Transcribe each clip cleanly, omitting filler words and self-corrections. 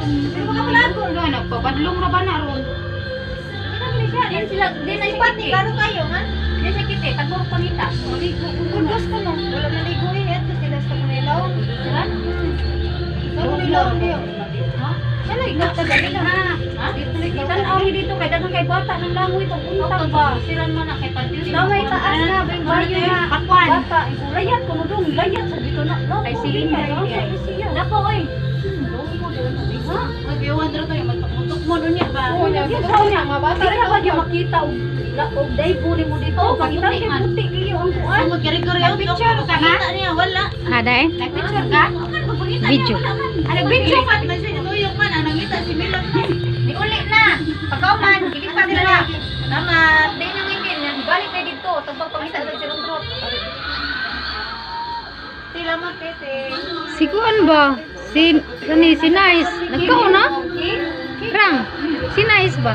Pero baka palago na nagpapadlong ra ba na ron? Din sila, din na siya kiti. Klaro kayo man. Din siya kiti, tagmurok panita. Maligo. Kundos ko no. Wala na ligo eh. Ato sila sa Kunilaw. Sila? Sa Kunilaw niyo. Ha? Wala ikaw taga nila. Ha? Tan-aw ni dito kay daghan kay bata nang langoy pag untag ba. Siran man na kay Pantil. Damay taas na ba yung bayo na. Pakwan. Bata, layat kuno dong, layat sa dito na. Kay si Inday, Kay siya. Dapo oy. Ha? Mag-iwan dito tayo magtuktok mo nun niya ba? Oo, niya. Niya, mga bata. Di ba niya makita og og daybo ni mo dito. Oo, Pakita puti kay man. puti kayo ang kuan. Magkari-kari out. Nagpicture ka ba? Kita niya wala. Aday? Nagpicture ka? Video. Ano video? Pat man siya nituyok man ang nangita si Milot man. Ni uli na. Pagkauman, gilipat sila na. Salamat. Dahil nang ngipin, balik na dito. Tagpag pangita sa sirot. Salamat tete. Si kuan ba? Si kani si Nice. Nagkaon na? Rang. Si Nice ba?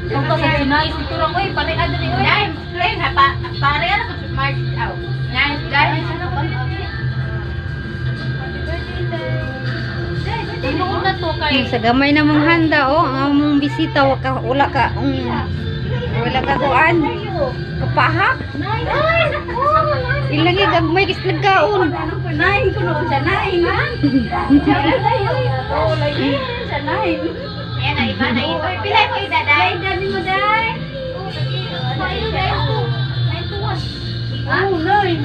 Kung sa sinay, si Turang, oy, panay adri, oy. Dai, play na pa pare ano ko March out. Nice guys. Tinuod na to kay Sa gamay namang handa oh, ang among bisita wa ka wala ka wala ka kuan. Kapahak. Ilagi gagmay kis nagkaon. Nine kuno siya nine. Ha? Oh, lagi siya nine. Ayan na, iba na ito. Pilay mo ida, day. Dami mo day. Ha? Oh, nine.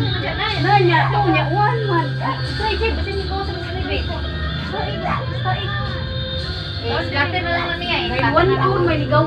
Nine ya, two nya, one man. Sorry, Jay, basin mo sa mga libre. Eh, scatter na lang niya eh. May one two, may ligaw.